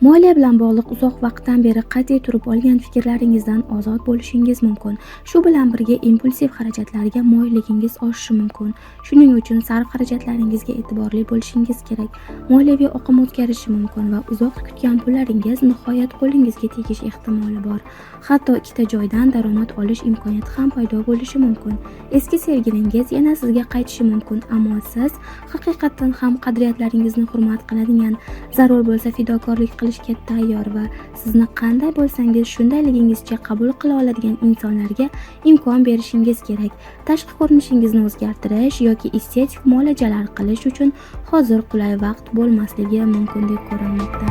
Moliya bilan bog'liq uzoq vaqtdan beri qat'iy turib olgan fikrlaringizdan ozod bo'lishingiz mumkin. Shu bilan birga impulsiv xarajatlarga moyilligingiz oshishi mumkin. Shuning uchun sarf xarajatlaringizga e'tiborli bo'lishingiz kerak. Moliyaviy oqim o'zgarishi mumkin va uzoq kutgan pullaringiz nihoyat qo'lingizga tegish ehtimoli bor. Hatto ikkita joydan daromad olish imkoniyati ham paydo bo'lishi mumkin. Eski sevgilingiz yana sizga qaytishi mumkin, ammo siz haqiqatdan ham qadriyatlaringizni hurmat qiladigan, zarur bo'lsa fidokorlik qilishga tayyor va sizni qanday bo'lsangiz shundayligingizcha qabul qila oladigan insonlarga imkon berishingiz kerak. Tashqi ko'rinishingizni o'zgartirish yoki estetik muolajalar qilish uchun hozir qulay vaqt bo'lmasligi mumkindek ko'rinmoqda.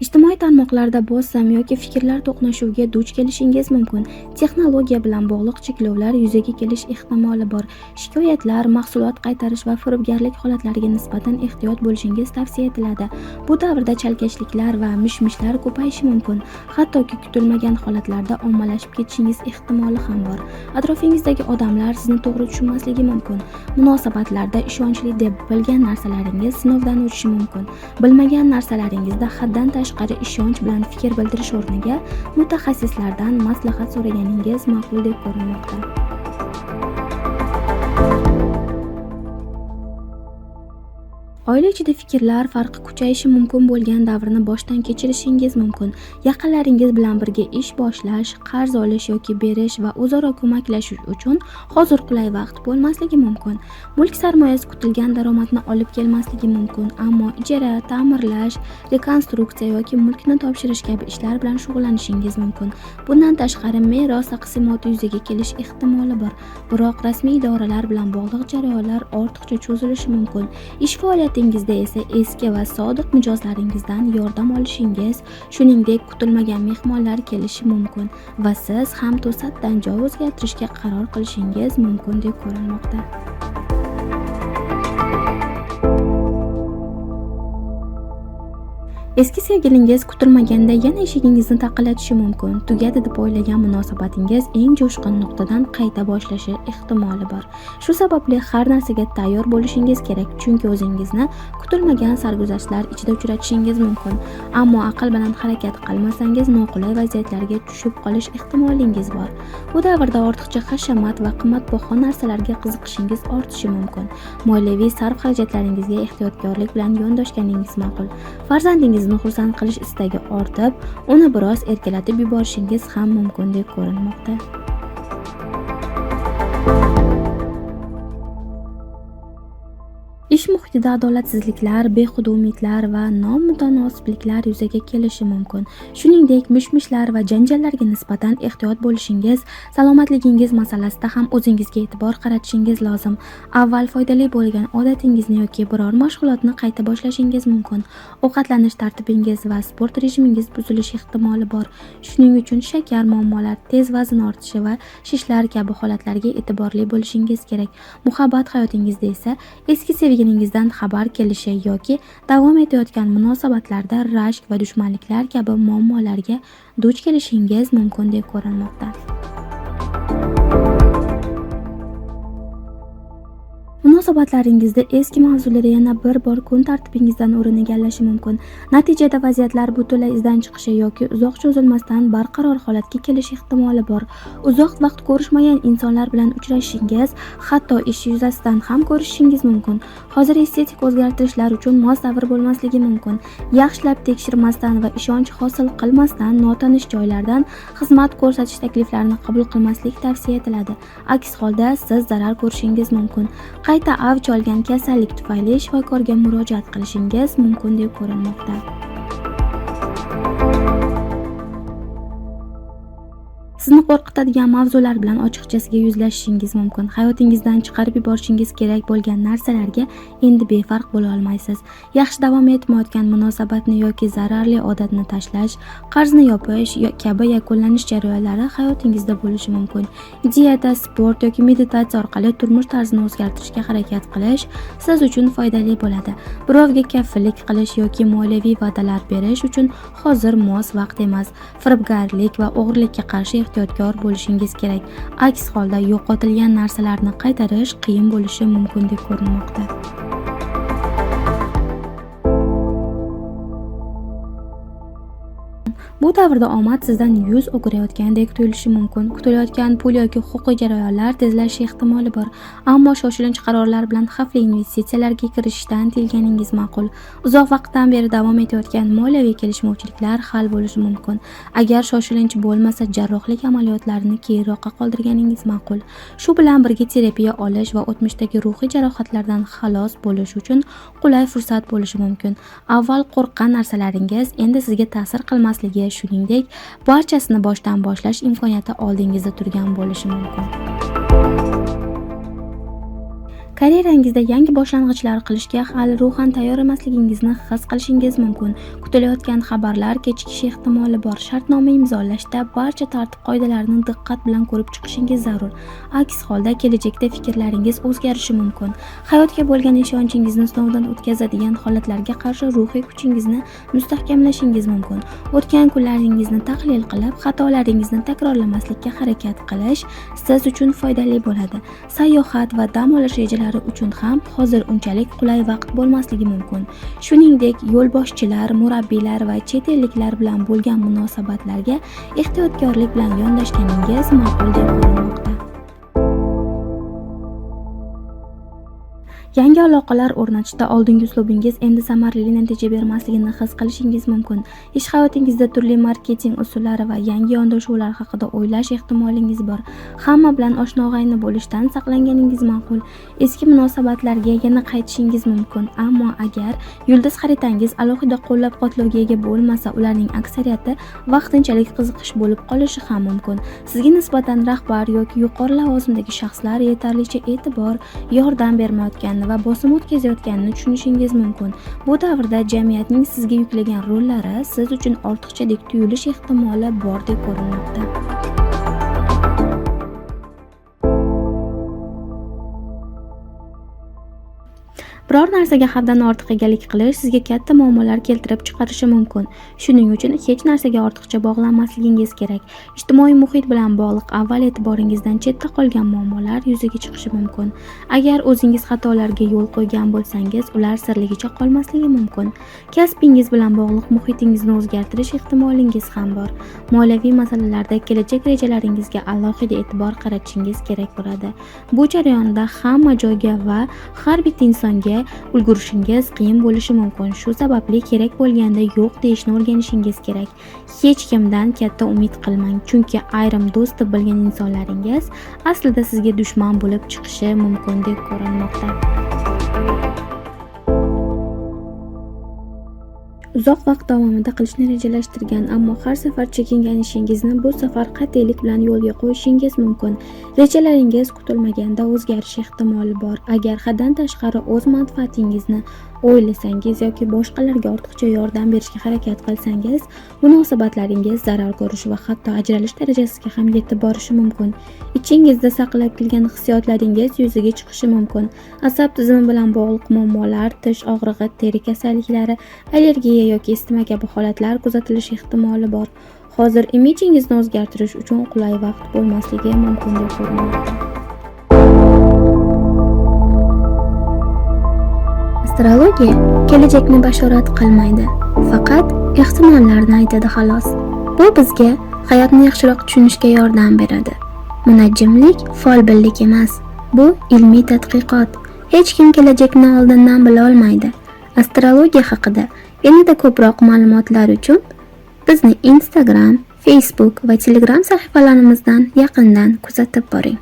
Ijtimoiy tarmoqlarda bosim yoki fikrlar to'qnashuviga duch kelishingiz mumkin. Texnologiya bilan bog'liq cheklovlar yuzaga kelish ehtimoli bor. Shikoyatlar, mahsulot qaytarish va firibgarlik holatlariga nisbatan ehtiyot bo'lishingiz tavsiya etiladi. Bu davrda chalkashliklar va mish-mishlar ko'payishi mumkin. Hattoki kutilmagan holatlarda ommalashib ketishingiz ehtimoli ham bor. Atrofingizdagi odamlar sizni to'g'ri tushunmasligi mumkin. Munosabatlarda ishonchli deb bilgan narsalaringiz sinovdan o'tishi mumkin. Bilmagan narsalaringizda haddan tashqari ishonch bilan fikr bildirish o'rniga mutaxassislardan maslahat so'raganingiz ma'qul deb ko'rinmoqda. Oila ichida fikrlar farqi kuchayishi mumkin bo'lgan davrni boshdan kechirishingiz mumkin. Yaqinlaringiz bilan birga ish boshlash, qarz olish yoki berish va o'zaro ko'maklashish uchun hozir qulay vaqt bo'lmasligi mumkin. Mulk sarmoyasi kutilgan daromadni olib kelmasligi mumkin, ammo ijara, ta'mirlash, rekonstruksiya yoki mulkni topshirish kabi ishlar bilan shug'ullanishingiz mumkin. Bundan tashqari meros taqsimoti yuzaga kelish ehtimoli bor, biroq rasmiy idoralar bilan bog'liq jarayonlar ortiqcha cho'zilishi mumkin. Ish faoliyatingizda esa eski va sodiq mijozlaringizdan yordam olishingiz, shuningdek kutilmagan mehmonlar kelishi mumkin va siz ham to'satdan joy o'zgartirishga qaror qilishingiz mumkin deb ko'rinmoqda. Eski sevgilingiz kutilmaganda yana eshigingizni taqillatishi mumkin. Tugadi deb o'ylagan munosabatingiz eng jo'shqin nuqtadan qayta boshlashi ehtimoli bor. Shu sababli har narsaga tayyor bo'lishingiz kerak, chunki o'zingizni kutilmagan sarguzashtlar ichida uchratishingiz mumkin. Ammo aql bilan harakat qilmasangiz noqulay vaziyatlarga tushib qolish ehtimolingiz bor. Bu davrda ortiqcha hashamat va qimmatbaho narsalarga qiziqishingiz ortishi mumkin. Moliyaviy sarf xarajatlaringizga ehtiyotkorlik bilan yondoshganingiz ma'qul. Farzandingizni xursand qilish istagi ortib, uni biroz erkalatib yuborishingiz ham mumkindek ko'rinmoqda. Ish muhitida adolatsizliklar, behuda umidlar va nomutanosibliklar yuzaga kelishi mumkin. Shuningdek, mish-mishlar va janjallarga nisbatan ehtiyot bo'lishingiz, salomatligingiz masalasida ham o'zingizga e'tibor qaratishingiz lozim. Avval foydali bo'lgan odatingizni yoki biror mashg'ulotni qayta boshlashingiz mumkin. Ovqatlanish tartibingiz va sport rejimingiz buzilishi ehtimoli bor. Shuning uchun shakar muammolar, tez vazn ortishi va shishlar kabi holatlarga e'tiborli bo'lishingiz kerak. Muhabbat hayotingizda esa eski sevgilingizdan xabar kelishi yoki davom etayotgan munosabatlarda rashk va dushmanliklar kabi muammolarga duch kelishingiz mumkin deb ko'rinmoqda. Munosabatlaringizda eski mavzular yana bir bor kun tartibingizdan o'rin egallashi mumkin. Natijada vaziyatlar butunlay izdan chiqishi yoki uzoq cho'zilmasdan barqaror holatga kelish ehtimoli bor. Uzoq vaqt ko'rishmagan insonlar bilan uchrashishingiz, hatto ish yuzasidan ham ko'rishishingiz mumkin. Hozir estetik o'zgartirishlar uchun mos davr bo'lmasligi mumkin. Yaxshilab tekshirmasdan va ishonch hosil qilmasdan notanish joylardan xizmat ko'rsatish takliflarini qabul qilmaslik tavsiya etiladi. Aks holda siz zarar ko'rishingiz mumkin. Qayta avj olgan kasallik tufayli shifokorga murojaat qilishingiz mumkin deb ko'rinmoqda. Sizni qo'rqitadigan mavzular bilan ochiqchasiga yuzlashishingiz mumkin. Hayotingizdan chiqarib yuborishingiz kerak bo'lgan narsalarga endi befarq bo'la olmaysiz. Yaxshi davom etmayotgan munosabatni yoki zararli odatni tashlash, qarzni yopish kabi yakunlanish jarayonlari hayotingizda bo'lishi mumkin. Dieta, sport yoki meditatsiya orqali turmush tarzini o'zgartirishga harakat qilish siz uchun foydali bo'ladi. Birovga kafillik qilish yoki moliyaviy va'dalar berish uchun hozir mos vaqt emas. Firibgarlik va o'g'irlikka qarshi ehtiyotkor bo'lishingiz kerak. Aks holda yo'qotilgan narsalarni qaytarish qiyin bo'lishi mumkin deb ko'rinmoqda. Bu davrda omad sizdan yuz o'girayotgandek tuyulishi mumkin. Kutilayotgan pul yoki huquqiy jarayonlar tezlashishi ehtimoli bor. Ammo shoshilinch qarorlar bilan xavfli investitsiyalarga kirishishdan tiyilganingiz ma'qul. Uzoq vaqtdan beri davom etayotgan moliyaviy kelishmovchiliklar hal bo'lishi mumkin. Agar shoshilinch bo'lmasa, jarrohlik amaliyotlarini keyinroqqa qoldirganingiz ma'qul. Shu bilan birga terapiya olish va o'tmishdagi ruhiy jarohatlardan xalos bo'lish uchun qulay fursat bo'lishi mumkin. Avval qo'rqqan narsalaringiz endi sizga ta'sir qilmasligi, shuningdek, barchasini boshdan boshlash imkoniyati oldingizda turgan bo'lishi mumkin. Karyerangizda yangi boshlang'ichlar qilishga hali ruhan tayyor emasligingizni his qilishingiz mumkin. Kutilayotgan xabarlar kechikishi ehtimoli bor. Shartnoma imzolashda barcha tartib-qoidalarni diqqat bilan ko'rib chiqishingiz zarur. Aks holda kelajakda fikrlaringiz o'zgarishi mumkin. Hayotga bo'lgan ishonchingizni sinovdan o'tkazadigan holatlarga qarshi ruhiy kuchingizni mustahkamlashingiz mumkin. O'tgan kunlaringizni tahlil qilib, xatolaringizni takrorlamaslikka harakat qilish siz uchun foydali bo'ladi. Sayohat va dam olish rejalari uchun ham hozir unchalik qulay vaqt bo'lmasligi mumkin. Shuningdek, yo'lboshchilar, murabbiylar va chet elliklar bilan bo'lgan munosabatlarga ehtiyotkorlik bilan yondashganingiz ma'qul deb ko'rinmoqda. Yangi aloqalar o'rnatishda oldingi uslubingiz endi samarali natija bermasligini his qilishingiz mumkin. Ish hayotingizda turli marketing usullari va yangi yondashuvlar haqida o'ylash ehtimolingiz bor. Hamma bilan oshna-og'ayni bo'lishdan saqlanganingiz ma'qul. Eski munosabatlarga yana qaytishingiz mumkin, ammo agar yulduz xaritangiz alohida qo'llab-quvvatlovga ega bo'lmasa, ularning aksariyati vaqtinchalik qiziqish bo'lib qolishi ham mumkin. Sizga nisbatan rahbar yoki yuqori lavozimdagi shaxslar yetarlicha e'tibor, yordam bermayotganini va bosim o'tkazayotganini tushunishingiz mumkin. Bu davrda jamiyatning sizga yuklagan rollari siz uchun ortiqchadek tuyulish ehtimoli bor deb ko'rinmoqda. Biror narsaga haddan ortiq egalik qilish sizga katta muammolar keltirib chiqarishi mumkin. Shuning uchun hech narsaga ortiqcha bog'lanmasligingiz kerak. Ijtimoiy muhit bilan bog'liq avval e'tiboringizdan chetda qolgan muammolar yuzaga chiqishi mumkin. Agar o'zingiz xatolarga yo'l qo'ygan bo'lsangiz, ular sirligicha qolmasligi mumkin. Kasbingiz bilan bog'liq muhitingizni o'zgartirish ehtimolingiz ham bor. Moliyaviy masalalarda kelajak rejalaringizga alohida e'tibor qaratishingiz kerak bo'ladi. Bu jarayonda hamma joyga va har bitta insonga ulgurishingiz qiyin bo'lishi mumkin. Shu sababli kerak bo'lganda yo'q deyishni o'rganishingiz kerak. Hech kimdan katta umid qilmang, chunki ayrim do'st deb bilgan insonlaringiz aslida sizga dushman bo'lib chiqishi mumkin deb ko'rinmoqda. Uzoq vaqt davomida qilishni rejalashtirgan, ammo har safar chekingan ishingizni bu safar qat'iylik bilan yo'lga qo'yishingiz mumkin. Rejalaringiz kutilmaganda o'zgarishi ehtimoli bor. Agar haddan tashqari o'z manfaatingizni o'ylasangiz yoki boshqalarga ortiqcha yordam berishga harakat qilsangiz, munosabatlaringiz zarar ko'rishi va hatto ajralish darajasiga ham yetib borishi mumkin. Ichingizda saqlab kelgan hissiyotlaringiz yuzaga chiqishi mumkin. Asab tizimi bilan bog'liq muammolar, tish og'rig'i, teri kasalliklari, allergiya yoki isitma kabi holatlar kuzatilishi ehtimoli bor. Hozir imijingizni o'zgartirish uchun qulay vaqt bo'lmasligi mumkin deb ko'rinmoqda. Astrologiya kelajakni bashorat qilmaydi, faqat ehtimollarni aytadi xolos. Bu bizga hayotni yaxshiroq tushunishga yordam beradi. Munajjimlik folbinlik emas, bu ilmiy tadqiqot. Hech kim kelajakni oldindan bila olmaydi. Astrologiya haqida yanada ko'proq ma'lumotlar uchun bizni Instagram, Facebook va Telegram sahifalarimizdan yaqindan kuzatib boring.